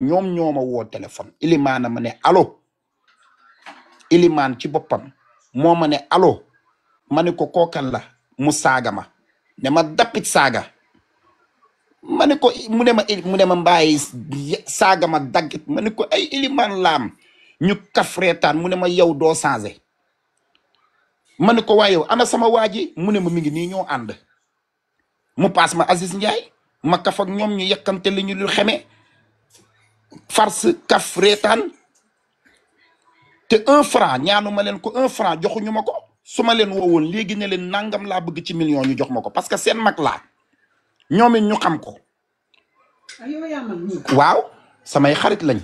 ñoom ñoo ma woo téléphone ilimaana ma ne allo ilimaan ci boppam moo ma ne allo ma ne ko kookan la mu saaga ma ne ma dappit saaga ma ne ko mu ne ma mbaay saaga ma daggit ma ne ko ay ilimaan laam ñu kaf reetaan mu ne ma yow doo changé ma ne ko waa yow ana sama waa ji mu ne ma mi ngi nii ñoo ànd mu paas ma Aziz Ndiaye ma kaf ak ñoom ñu yàkkamte li ñu lu xeme farce kaf reetaan te 1 franc ñaanu ma leen ko 1 franc joxuñu ma ko su ma leen woowoon léegi ne leen nangam laa bëgg ci million ñu jox ma ko parce que seen mag laa ñoom it ñu xam ko waaw samay xarit lañ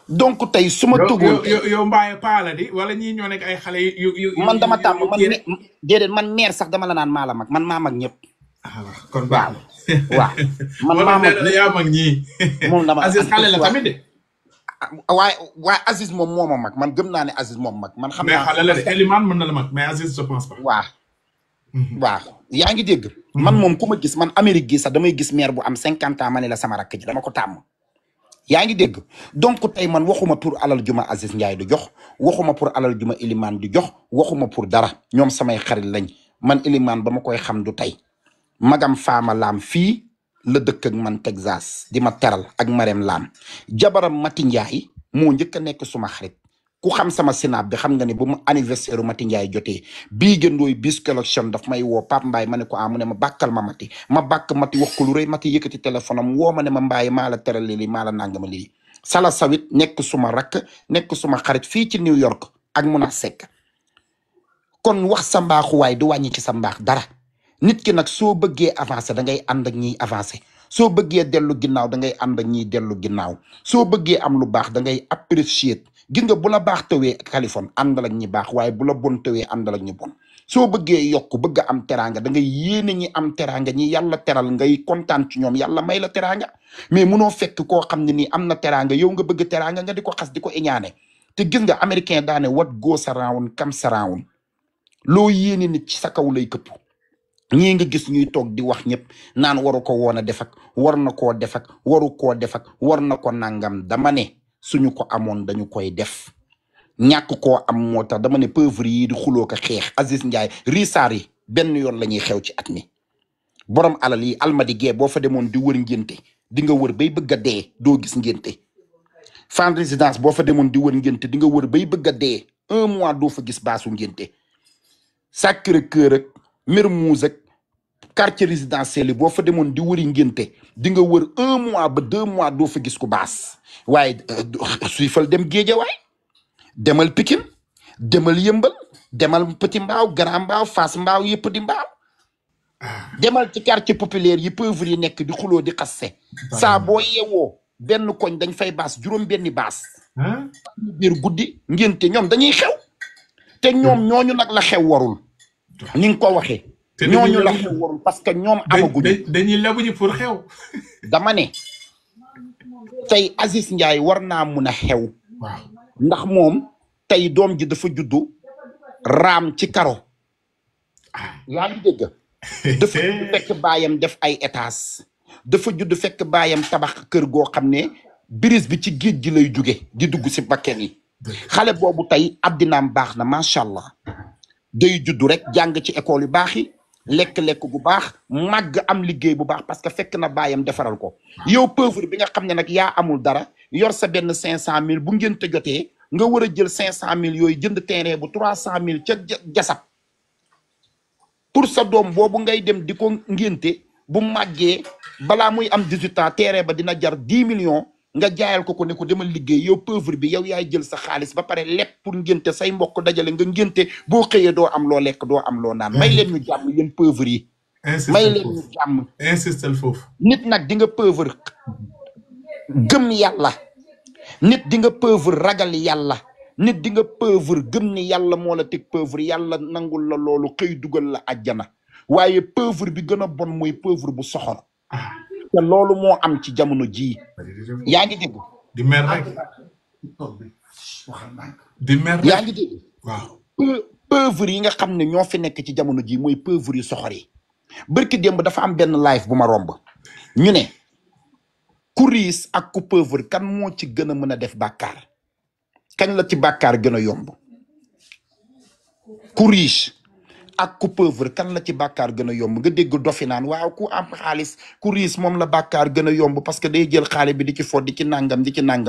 donc tey su ma tuggoon yow mbaaye paala di wala ñii ñoo nekk ay xale yu man dama tàmm man déedéet man meer sax dama la naan maa la mag man maa mag ñëpp kon baax waaw man maa mag yaa mag ñii moom dama Aziz xale la tamit de waaye Aziz moom moo ma mag man gëm naa ne Aziz moom mag man xam naa mais xale la de Elimane mën na la mag mais Aziz je pense pas waaw yaa ngi dégg man moom ku ma gis man Amérique gi sax damay gis maire bu am 50 ans ma ne la sama rakk ji dama ko tàmm yaa ngi dégg donc tey man waxuma pour alal juma Aziz Ndiaye du jox waxuma pour alal juma Elimane du jox waxuma pour dara ñoom samay xarit lañ man Elimane ba ma koy xam du tey magam faama laam fii la dëkk ak man Texas di ma teral ak Marème Lam jabaram Mati Ndiaye moo njëkk a nekk suma xarit ku xam sama sinab bi xam nga ne bu mu anniversaire Mati Ndiaye jotee bii gëndooy bis collection daf may woo Pape Mbaye ma ne ko mu ne ma bàkkal ma Mati ma bàkk Mati wax ko lu rëy Mati yëkkati téléphone am woo ma ne ma Mbaye maa la teral lii maa la nangama lii Sala Sawit nekk suma rakk nekk suma xarit fii ci New York ak Muna Seck kon wax sa mbaaxuwaay du wàññi ci sa mbaax dara nit ki nag soo bëggee avancer da ngay ànd ak ñiy avancer soo bëggee dellu ginnaaw da ngay ànd ak ñiy dellu ginnaaw soo bëggee am lu baax da ngay apprécier gis nga bu la baax tawee Kaliphone àndal ak ñi baax waaye bu la bon tawee àndal ak ñi bon soo bëggee yokk bëgg am teraanga da ngay yéene ñi am teraanga ñi yàlla teral ngay kontaan ci ñoom yàlla may la teraanga mais munoo fekk koo xam ne nii am na teraanga yow nga bëgg teraanga nga di ko xas di ko iñaane te gis nga américain daane what goes around comes around loo yéene nit ci sa kaw lay këpp ñii nga gis ñuy toog di wax ñëpp naan waru ko woon a def ak war na koo def ak waru koo def ak war na ko nangam dama ne suñu ko amoon dañu koy def ñàkk koo am moo tax dama ne pauvre yi di xuloo ko xeex Aziz Ndiaye risaar yi benn yoon la ñuy xew ci at mi borom alal yi almadi gee boo fa demoon di wër ngénte di nga wër bay bëgg a dee doo gis ngénte Fann Résidence boo fa demoon di wër ngénte di nga wër bay bëgg a dee 1 mois doo fa gis baasu ngénte Sacré-Cœur ak Mermoz ak quartier résidentiel yi boo fa demoon di wëri ngénte di nga wër 1 mois ba 2 mois doo fa gis ku baas waaye suifal dem Géejawaay demal Pikine demal Yëmbal demal Petit Mbaaw Grand Mbaaw Fass Mbaaw yëpp di Mbaaw demal ci quartier populaire yi pauvre yi nekk di xuloo di xasse saa boo yeewoo benn koñ dañ fay baas juróom benni baas biir guddi ngénte ñoom dañuy xew te ñoom ñooñu nag la xew warul ni nga ko waxee ñooñu la xew warul parce que ñoom amaguñu dañuy lebuñu pour xew dama ne tey Aziz Ndiaye war naa mun a xew ndax moom tey doom ji dafa juddu raam ci karo yaa ngi dégg dafa judd fekk baayam def ay étages dafa judd fekk baayam tabax kër goo xam ne brise bi ci géej gi lay jóge di dugg si bakken yi xale boobu tey addinaam baax na macha allah day juddu rek jàng ci école yu baax yi lekk-lekk gu baax màgg am liggéey bu baax parce que fekk na baayam defaral ko yow pauvre bi nga xam ne nag yaa amul dara yor sa benn 500000 bu ngeen te jotee nga war a jël 500000 yooyu jënd terrain bu 300000 ca jasab pour sa doom boobu ngay dem di ko ngénte bu màggee balaa muy am 18 ans terrain ba dina jar 10 millions nga jaayal ko ne ko demal liggéey yow pauvre bi yow yaay jël sa xaalis ba pare lépp pour ngénte say mbokk dajale nga ngénte boo xëyee doo am loo lekk doo am loo naan may leen ñu jàmm yéen pauvre yi may leen ñu jàmm insistel foofu nit nag di nga pauvre gëm yàlla nit di nga pauvre ragal yàlla nit di nga pauvre gëm ni yàlla moo la teg pauvre yàlla nangul la loolu xëy dugal la àjjana waaye pauvre bi gën a bon mooy pauvre bu soxor te loolu moo am ci jamono jii yaa ngi dégg di mer rek di mer yaa ngi dégg waaw pauvre yi nga xam ne ñoo fi nekk ci jamono jii mooy pauvre yu soxor yi barki démb dafa am benn live bu ma romb ñu ne ku riis ak ku pauvre kan moo ci gën a mën a def bàkkaar kañ la ci bàkkaar gën a yomb ku riche ak ku pauvre kan la ci bàkkaar gën a yomb nga dégg dofi naan waaw ku am xaalis ku riis moom la bàkkaar gën a yomb parce que day jël xaalis bi di ci fo di ci nangam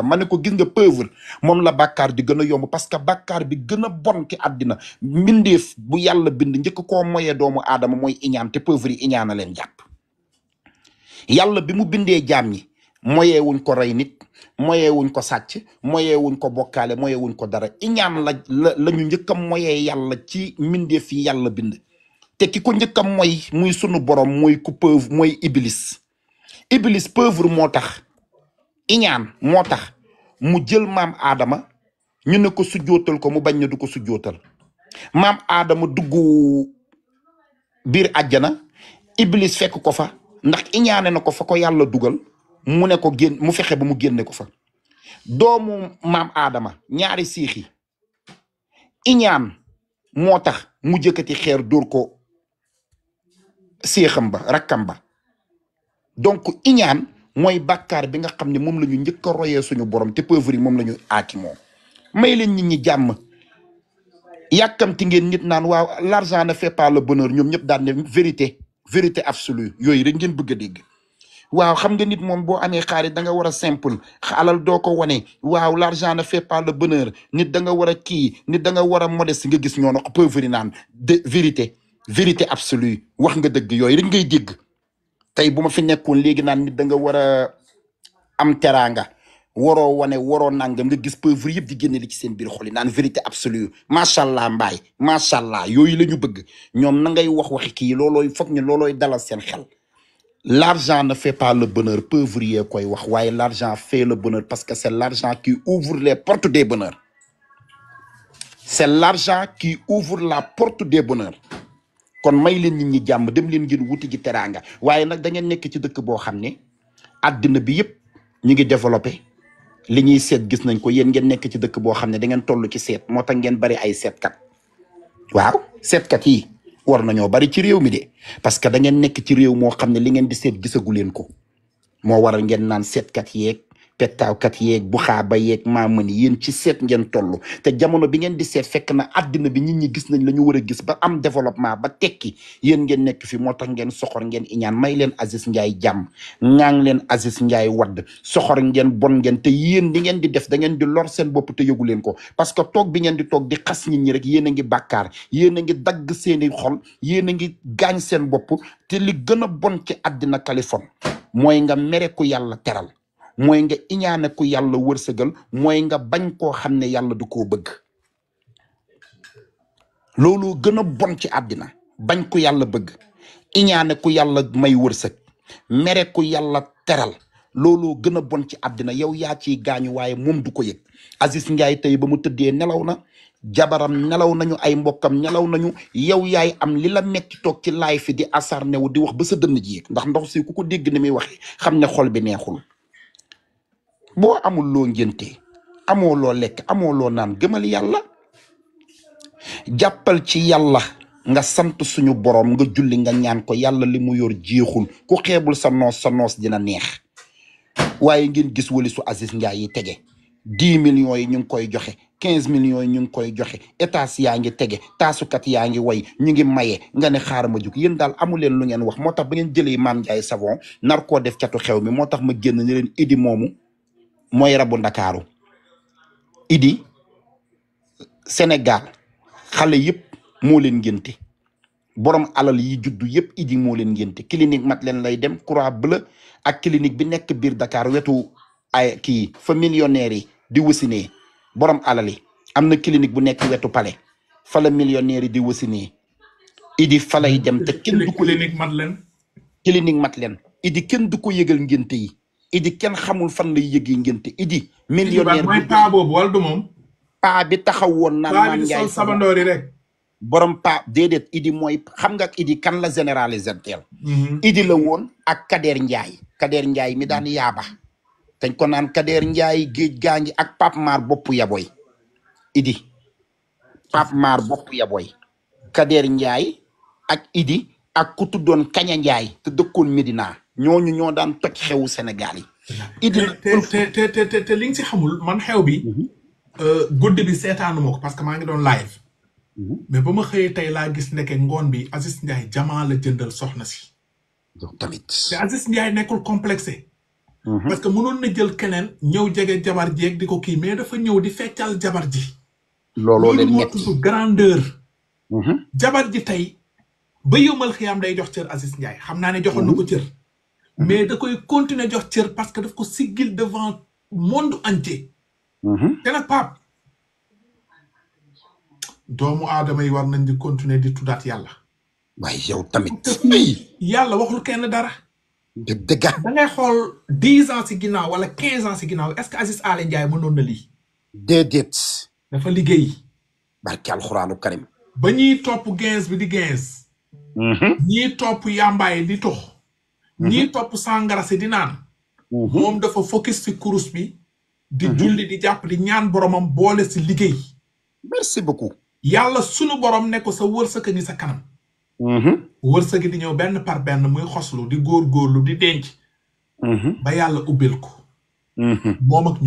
ma ne ko gis nga pauvre moom la bàkkaar di gën a yomb parce que bàkkaar bi gën a bon ci àddina mbindeef bu yàlla bind njëkk koo moyee doomu aadama mooy iñaan te pauvre yi iñaana leen jàpp yàlla bi mu bindee jaam ñi moyee wuñ ko rey nit moyee wuñ ko sàcc moyee wuñ ko bokkaale moyee wuñ ko dara iñaan la ñu njëkk a moyee yàlla ci mbindeef yi yàlla bind te ki ko njëkk a moy muy sunu borom mooy ku pauvre mooy iblis pauvre moo tax iñaan moo tax mu jël maam aadama ñu ne ko sujjootal ko mu bañ na du ko sujjootal maam aadama dugg biir àjjana iblis fekk ko fa ndax iñaane na ko fa ko yàlla dugal mu ne ko génn mu fexe ba mu génne ko fa doomu maam aadama ñaari siixi iñaan moo tax mu jëkkati xeer dóor ko séexam ba rakkam ba donc iñaan mooy bàkkaar bi nga xam ne moom la ñu njëkk a royee suñu borom te pauvre yi moom la ñu aaki moom may leen nit ñi jàmm yàkkamti ngeen nit naan waaw l'argent ne fait pas le bonheur ñoom ñëpp daan ne vérité absolue yooyu rek ngeen bëgg a dégg waaw xam nga nit moom boo amee xaalis da nga war a simple alal doo ko wane waaw l'argent ne fait pas le bonheur nit da nga war a kii nit da nga war a modeste nga gis ñoo na pauvre yi naan de vérité absolue wax nga dëgg yooyu rek ngay dégg tey bu ma fi nekkoon léegi naan nit da nga war a am teraanga waroo wane waroo nangam nga gis pauvre yëpp di génne li ci seen biir xol yi naan vérité absolue macha allah mbaay macha allah yooyu la ñu bëgg ñoom na ngay waxi kii loolooy foog ñu loolooy dalal seen xel. L'argent ne fait pas le bonheur pauvre yee koy wax waaye l'argent fait le bonheur parce que c'est l'argent qui ouvre les portes des bonheurs c'est l'argent qui ouvre la porte des bonheurs kon may leen nit ñi jàmm dem leen ngeen wuti ji teraanga waaye nag da ngeen nekk ci dëkk boo xam ne àddina bi yëpp ñu ngi développé li ñuy seet gis nañ ko yéen ngeen nekk ci dëkk boo xam ne da ngeen toll ci seet moo tax ngeen bari ay seetkat waaw seetkat yi war nañoo bari ci réew mi de parce que da ngeen nekk ci réew moo xam ne li ngeen di seet gisagu leen ko moo waral ngeen naan seetkat yeeg pettaawkat yeeg bu xaaba yeeg maamani yéen ci seet ngeen toll te jamono bi ngeen di seet fekk na àddina bi nit ñi gis nañ la ñu war a gis ba am développement ba tekki yéen ngeen nekk fi moo tax ngeen soxor ngeen iñaan may leen Aziz Ndiaye jàmm ŋaang leen Aziz Ndiaye wadd soxor ngeen bon ngeen te yéen li ngeen di def da ngeen di lor seen bopp te yëgu leen ko parce que toog bi ngeen di toog di xas nit ñi rek yéen a ngi bàkkaar yéen a ngi dagg seeni xol yéen a ngi gaañ seen bopp te li gën a bon ci àddina Kaliphone mooy nga mere ku yàlla teral mooy nga iñaane ku yàlla wërsëgal mooy nga bañ koo xam ne yàlla du koo bëgg loolu gën a bon ci àddina bañ ku yàlla bëgg iñaane ku yàlla may wërsëg mere ku yàlla teral loolu gën a bon ci àddina yow yaa ciy gaañu waaye moom du ko yëg Aziz Ndiaye tey ba mu tëddee nelaw na jabaram nelaw nañu ay mbokkam nelaw nañu yow yaay am li la metti toog ci laay fi di asarne wu di wax ba sa dënn ji yëg ndax ndox si ku ko dégg ni muy waxee xam ne xol bi neexul boo amul loo ngénte amoo loo lekk amoo loo naan gëmal yàlla jàppal ci yàlla nga sant suñu borom nga julli nga ñaan ko yàlla li mu yor jeexul ku xeebul sa noos dina neex waaye ngeen gis walisu Aziz Ndiaye yi tege 10 millions yi ñu ngi koy joxe 15 millions yi ñu ngi koy joxe état yaa ngi tege taasukat yaa ngi way ñu ngi maye nga ne xaaral ma jug yéen daal amu leen lu ngeen wax moo tax ba ngeen jëlee Mame Ndiaye Savon nar koo def catu xew mi moo tax ma génn ne leen Idi moomu mooy rabu Ndakaaru Idi Sénégal xale yëpp moo leen ngénte borom alal yi juddu yëpp Idi moo leen ngénte clinique mat leen lay dem Croix Bleue ak clinique bi nekk biir Dakar wetu ay kii fa millionnaire yi di wasinee borom alal yi am na clinique bu nekk wetu palais fa la millionnaire yi di wasinee Idi fa lay dem te kenn du ko clinique mat leen Idi kenn du ko yëgal ngénte yi Idi kenn xamul fan lay yëgee ngénte Idi millionnaire mooy paa boobu wala du moom paa bi taxaw woon naan Mame Ndiaye sabandoori rek borom paa déedéet Idi mooy xam nga Idi kan la généraliser teel Idi la woon ak Kader Ndiaye mi daan yaaba dañ ko naan Kader Ndiaye géej gaa ngi ak Pape Mar boppu yaboy Idi Pape Mar boppu yaboy Kader Ndiaye ak Idi ak ku tuddoon Kaña Ndiaye te dëkkoon Médina ñooñu ñoo daan toj xewu Sénégal yi Idi te li nga si xamul man xew bi. guddi bi seetaanu ma ko parce que maa ngi doon live. mais ba ma xëyee tey laa gis ndeke ngoon bi Aziz Ndiaye jamaa la jëndal soxna si. tamit. te Aziz Ndiaye nekkul complexé. parce que mënoon na jël keneen ñëw jege jabar ji di ko kii mais dafa ñëw di feccal jabar ji. looloo leen moo metti tudd grandeur. jabar ji tey ba yëmal xiyaam day jox cër Aziz Ndiaye xam naa ne joxoon na ko cër. mais da koy continuer jox cër parce que daf ko siggil devant monde entier. te nag Pape doomu aadama yi war nañ di continuer di tuddaat yàlla. waaye yow tamit. yàlla waxul kenn dara. dëgg da ngay xool 10 ans si ginnaaw wala 15 ans si ginnaaw est-ce que Aziz Aly Ndiaye mënoon na lii. déedéet. dafa liggéey. barke alxuraanu karim. ba ñiy topp 15 bi di 15. ñii topp yàmbaay di tox. ñii topp sàngara si di naan. moom dafa focus si kurus bi. di julli di jàpp di ñaan boromam boole si liggéey. merci beaucoup. yàlla sunu borom ne ko sa wërsëg ngi sa kanam. wërsëg di ñëw benn par benn muy xoslu di góorgóorlu di denc. ba yàlla ubbil ko. moom ak ñu